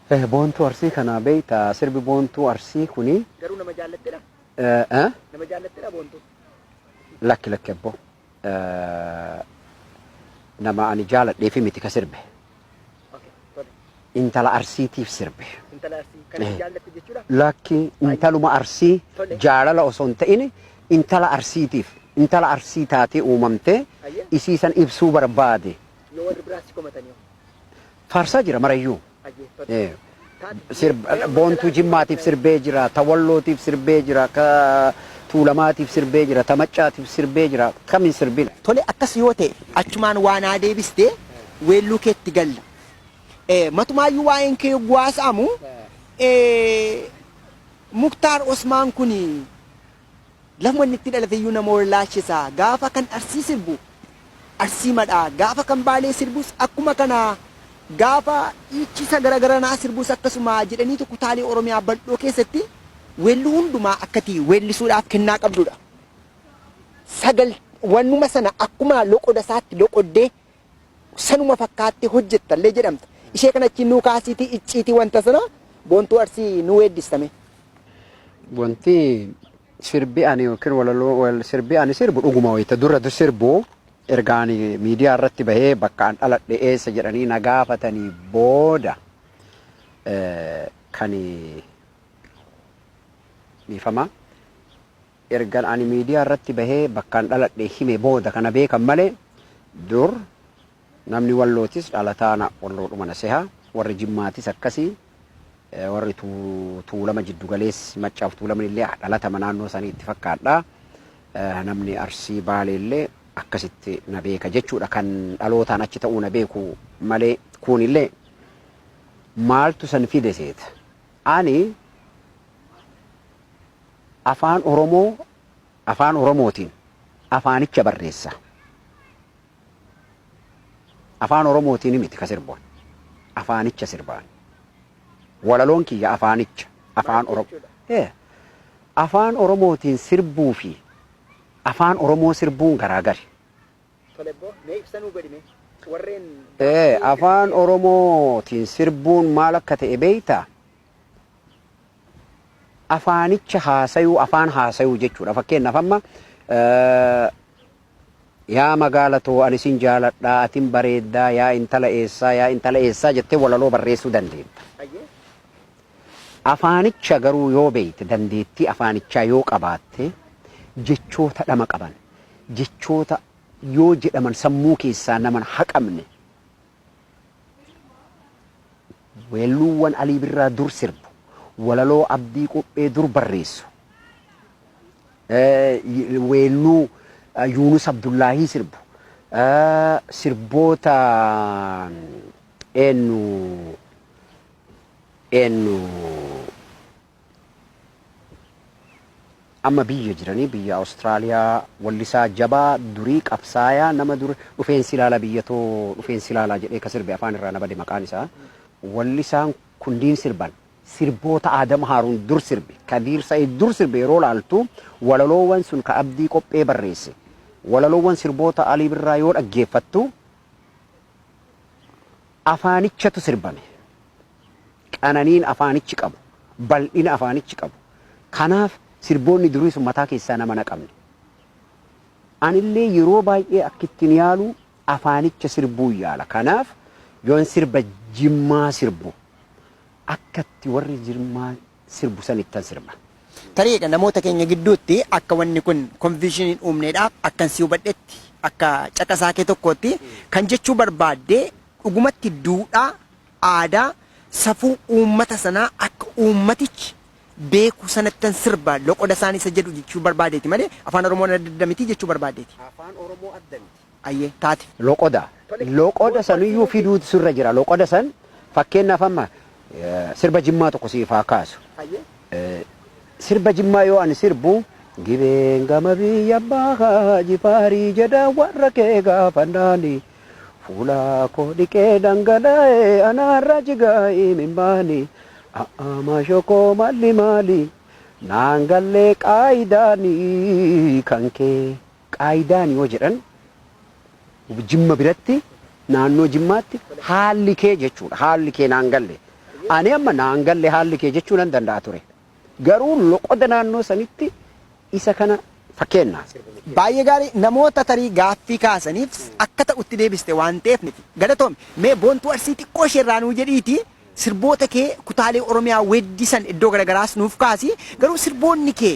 Boontuu Arsii kana beekta, sirbi Boontuu Arsii kuni. Garuu nama jaallattedha? Eh? Nama jaallattedha Boontuu? Lakki, lakki abboo. Nama ani jaaladheefi miti ka sirbe. Okay, tole. Intala Arsiitiif sirbe. Intala Arsii kan ati jaallatte jechuudha? Lakki, intaluma Arsii Tole. jaalala osoo hin ta'in, intala Arsiitiif, intala Arsii taatee uumamtee Ayyee. isii san ibsuu barbaade. Yoo warri biraas si komatanii hoo? Faarsaa jira marayyuu. Ayyee, tole. Taate. Boontuu Jimmaatiif sirbee jira, ta Wallootiif sirbee jira, ka Tuulamaatiif sirbee jira, ta Maccaatiif sirbee jira, kam hin sirbin. Tole, akkas yoo ta'e achumaan waa naa deebistee weelluu keetti galla. Matumaayyuu waa'een kee yogguu haasa'amu, Muktaar Osmaan kun lafuma inni itti dhalate iyyuu nama wallaachisa. Gaafa kan Arsii sirbu Arsiimadha. Gaafa kan Baalee sirbus akkuma kana. Gaafa dhiichisa gara garanaa sirbus akkasuma jedhaniitu kutaalee Oromiyaa bal'oo keessatti weelluu hundumaa akkati weellisuudhaaf kennaa qabdudha. Sagal wannuma sana akkuma loqoda isaatti loqoddee sanuma fakkaattee hojjetta illee jedhamta. Ishee kana achiin nuu kaasiitii icciitii wanta sana Boontuu Arsii nuu weeddistame. Wanti sirbi ani yookiin walaloo sirbi ani sirbu dhuguma wayita dura sirbu, erga ani miidiyaa irratti bahee bakka an dhaladhe eessa jedhanii na gaafatanii booda, kan dhiifama, erga ani miidiyaa irratti bahee bakka an dhaladhe hime booda kana beekan malee, dur namni Wallootis dhalataa Walloodhuma na seha, warri Jimmaatis akkasii, warri Tuulama jiddugaleessi Maccaaf Tuulaman illee dhalatama naannoo sanii itti fakkaadha. Namni Arsii, Baalee illee akkasitti na beeka jechuudha, kan dhalootaan achi ta'uu na beeku malee. Kuunillee maaltu san fide seeta? Ani Afaan Oromoo, Afaan Oromootiin afaanicha barreessa. Afaan Oromootiin miti ka sirbuan. Afaanicha sirbaan. Walaloon kiyya afaanicha. Afaan Oromoo. Afaan Oromootiin sirbuu fi Afaan Oromoo sirbuun garaagari. Tole boo, mee ibsa nuu godhi mee. Warreen Afaan Oromootiin sirbuun maal akka ta'e beektaa? Afaanicha haasayuu, afaan haasayuu jechuudha. Fakkeenyaaf amma, "Yaa magaala too, ani sin jaaladhaa, atin bareeddaa, yaa intala eessaa, yaa intala eessaa" jettee walaloo barreessuu dandeetta. Afaanicha garuu yoo beekte, dandeettii afaanichaa yoo qabaatte, jechoota dhama qaban, jechoota yoo jedhaman sammuu keessaa naman haqamne, weelluuwwan Alii Birraa dur sirbu, walaloo Abdii Qophee dur barreessu, weelluu Yuunus Abdullaahii sirbu, sirboota eenyu eenyu amma biyya jiranii, biyya Awustiraaliyaa, wallisaa jabaa durii, qabsaayaa nama dur "Dhufeensi ilaalaa biyyatoo, dhufeensi ilaalaa" jedhee ka sirbe, afaan irraa na bade maqaan isaa. Wallisaan kundiin sirban, sirboota Aadam Haaruun dur sirbe, Kadiir Sa'id dur sirbe yeroo laaltu, walaloowwan sun ka Abdii Qophee barreesse, walaloowwan sirboota Alii Birraa yoo dhaggeeffattu, afaanichatu sirbame. Qananiin afaanichi qabu, bal'ina afaanichi qabu. Kanaaf sirboonni durii sun mataa keessaa nama naqamne. Anillee yeroo baay'ee akka ittiin yaalu afaanicha sirbuu yaala. Kanaaf yoon sirba Jimmaa sirbu, akkatti warri Jimmaa sirbu san ittan sirba. Tarii namoota keenya gidduutti akka wanni kun confusion hin uumneedhaaf, akkan si hubadhetti, akka caqasaa kee tokkootti kan jechuu barbaaddee, dhugumatti duudhaa, aadaa, safuu uummata sanaa akka uummatichi beeku sanattan sirba, loqoda isaanii isa jedhu jechuu barbaadeeti malee Afaan Oromoon adda adda miti jechuu barbaadeeti. Afaan Oromoo adda miti. Ayyee, taate. Loqoda. Loqoda saniyyuu fiduutu sirra jira. Loqoda san, fakkeenyaaf amma sirba Jimmaa tokko siif haa kaasu. Sirba Jimmaa yoo ani sirbu, "Gibeen gama biyya abbaa Jifaarii jedha, warra kee gaafannaani, fuula koo dhiqee dhangala'ee anaarra jigaa imimmaani, a'ama shokoo malli maali naan gallee qaayidaanii kan kee." Qaayidaan yoo jedhan Jimma biratti, naannoo Jimmaatti, haalli kee jechuudha. Haalli kee naan galle. Ani amma naan galle haalli kee jechuu nan danda'a ture. Garuu loqoda naannoo sanitti isa kana fakkeenna. Baay'ee gaarii, namoota tarii gaaffii kaasaniif akka ta'utti deebiste waan ta'eef miti. Galatoomi. Mee Boontuu Arsii xiqqoo isheerraa nuu jedhiiti sirboota kee kutaalee Oromiyaa weeddisan iddoo garagaraas nuuf kaasi. Garuu sirboonni kee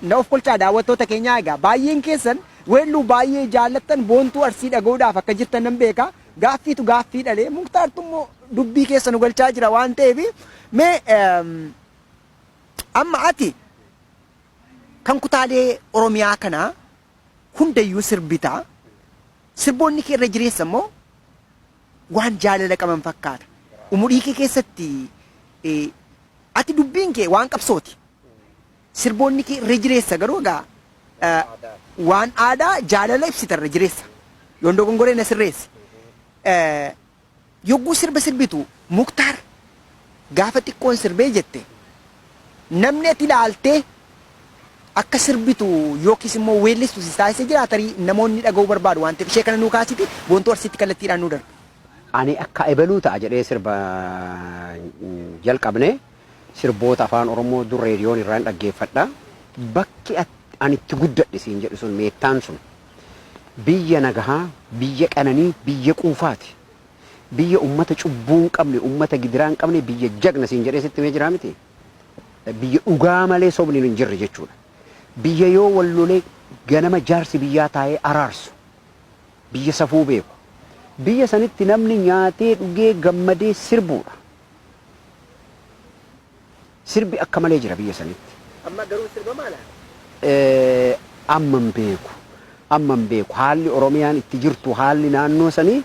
na of kolchaa daawwattoota keenyaa, egaa baay'een keessan weelluu baay'ee jaallattan Boontuu Arsii dhaga'uudhaaf akka jirtan nan beeka. Gaaffiitu gaaffii dhalee Muktaartu immoo dubbii keessa nu galchaa jira waan ta'eef, mee amma ati kan kutaalee Oromiyaa kanaa hundayyuu sirbitaa, sirboonni kee irra jireessa immoo waan jaalala qaban fakkaata. Umurii kee keessatti ati dubbiin kee waan qabsooti. Sirboonni kee irra jireessa garuu egaa waan aadaa jaalala ibsita irra jireessa. Yoon dogongoree na sirreessi. Yogguu sirba sirbitu, Muktaar, gaafa xiqqoon sirbee jette, namni ati ilaaltee akka sirbitu yookiis immoo weellistu si taasisee jira? Tarii namoonni dhaga'uu barbaadu waan ta'eef ishee kana nuu kaasiti Boontuu Arsiitti kallattiidhaan nuu darbe. Ani akka ebeluu ta'a jedhee sirba jalqabne, sirboota Afaan Oromoo dur reediyoon irraan dhaggeeffadha. Bakki ani itti guddadhe siin jedhu sun, Meettaan sun, biyya nagahaa, biyya qananii, biyya quufaati. Biyya ummata cubbuu hin qabne, ummata gidiraa hin qabne, biyya jagna siin jedhee sitti himee jiraa miti. Biyya dhugaa malee sobni hin jirre jechuudha. Biyya yoo wal lolee ganama jaarsi biyyaa taa'ee araarsu. Biyya safuu beeku. Biyya sanitti namni nyaatee dhugee gammadee sirbuudha. Sirbi akka malee jira biyya sanitti. Amma garuu sirba maala? Amma hin beeku. Amma hin beeku. Haalli Oromiyaan itti jirtu, haalli naannoo sanii,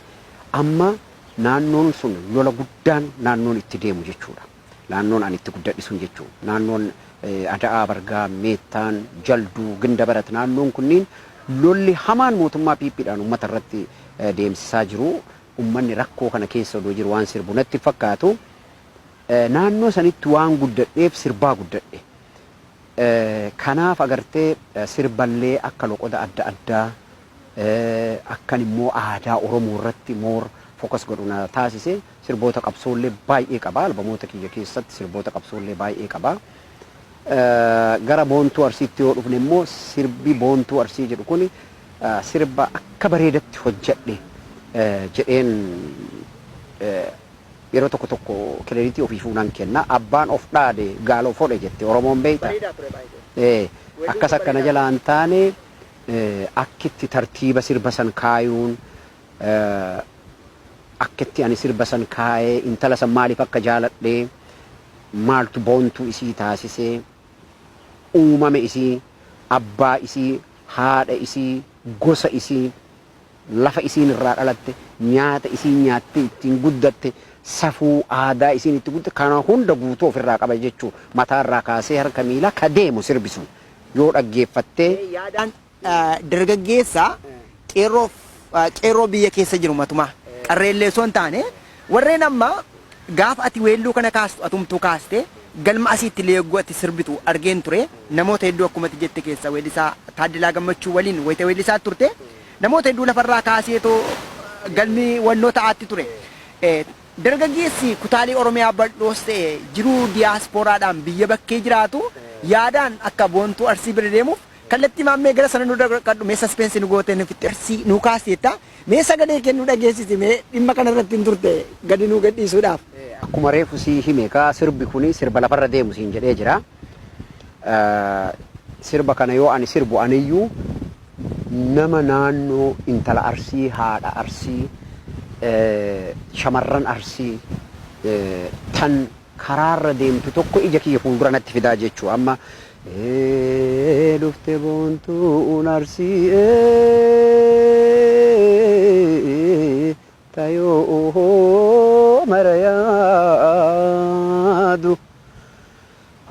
amma naannoon sun lola guddaan naannoon itti deemu jechuudha. Naannoon ani itti guddadhe sun jechuudha. Naannoon Ada'aa Bargaa, Meettaan, Jalduu, Gindabarat, naannoon kunniin lolli hamaan mootummaa PPdhaan uummata irratti deemsisaa jiru. Uummanni rakkoo kana keessa odoo jiru waan sirbu natti fakkaatu. Naannoo sanitti waan guddadheef sirbaa guddadhe. Kanaaf agartee sirballee akka loqoda adda addaa akkan immoo aadaa Oromoo irratti more focus godhu na taasise. Sirboota qabsoollee baay'ee qaba. Albamoota kiyya keessatti sirboota qabsoollee baay'ee qaba. Gara Boontuu Arsiitti yoo dhufne immoo, sirbi Boontuu Arsii jedhu kun sirba akka bareedatti hojjedhe jedheen yeroo tokko tokko credit ofiifuu nan kenna. Abbaan of dhaade gaala of hodhe jette Oromoon, beekta. Bareedaa ture baay'ee. Akkas akkana jalaa hin taane, akkitti tartiiba sirba san kaayuun, akkitti ani sirba san kaayee, intala san maaliif akka jaaladhe, maaltu boontuu isii taasisee, uumame isii, abbaa isii, haadha isii, gosa isii, lafa isiin irraa dhalatte, nyaata isiin nyaattee ittiin guddatte, safuu aadaa isiin itti guddatte kana hunda guutuu ofirraa qaba jechuu, mataarraa kaasee harka miilaa ka deemu sirbi sun yoo dhaggeeffattee. Yaadaan dargaggeessa qeerroo biyya keessa jiru matumaa qarreellee osoo hin taane, warreen amma gaafa ati weelluu kana kaastu, atumtuu kaaste, galma asiitti leegguu ati sirbitu argeen ture. Namoota hedduu, akkuma ati jette keessa weellisaa Taaddilaa Gammachuu waliin wayita weellisaa turte, namoota hedduu lafarraa kaaseetoo galmi wannoo ta'aatti ture. Dargaggeessi kutaalee Oromiyaa bal'oos ta'e jiruu diyaaspooraadhaan biyya bakkee jiraatu yaadaan akka Boontuu Arsii bira deemuuf kallattii maammee gara sana nu dhaqadhu. Mee suspense nu gootee nu fixxe, Arsii nu kaasteetta, mee sagalee kee nu dhageessisi, mee dhimma kana irratti hin turte gadi nu gadhiisuudhaaf. Akkuma reefu sii hime kaa, sirbi kuni sirba lafarra deemu siin jedhee jira. Sirba kana yoo ani sirbu, aniyyuu nama naannoo intala Arsii, haadha Arsii, shamarran Arsii tan karaarra deemtu tokko ija kiyya fuuldura natti fidaa jechuu. Amma dhufte Boontuun Arsii, tayoo mara yaadu,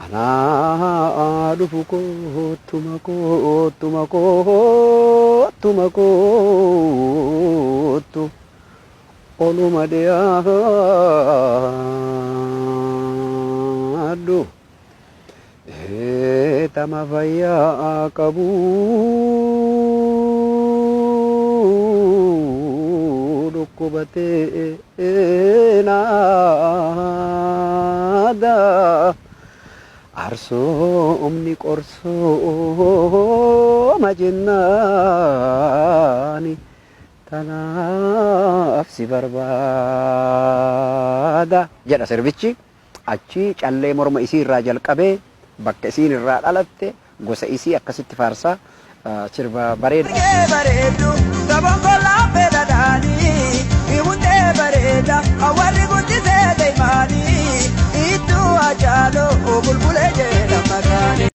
anaa dhufu, koottuma koottuma koottuma koottu, oluma dhiyaadhu, tama fayyaa qabu. Dhukkuba teenaada. Arsoomni qorsooma jennaani tanaaf si barbaada jedha sirbichi. Achi callee morma isii irraa jalqabee bakka isiin irraa dhalatte, gosa isii akkasitti faarsaa, sirba bareeda. Bareeddu.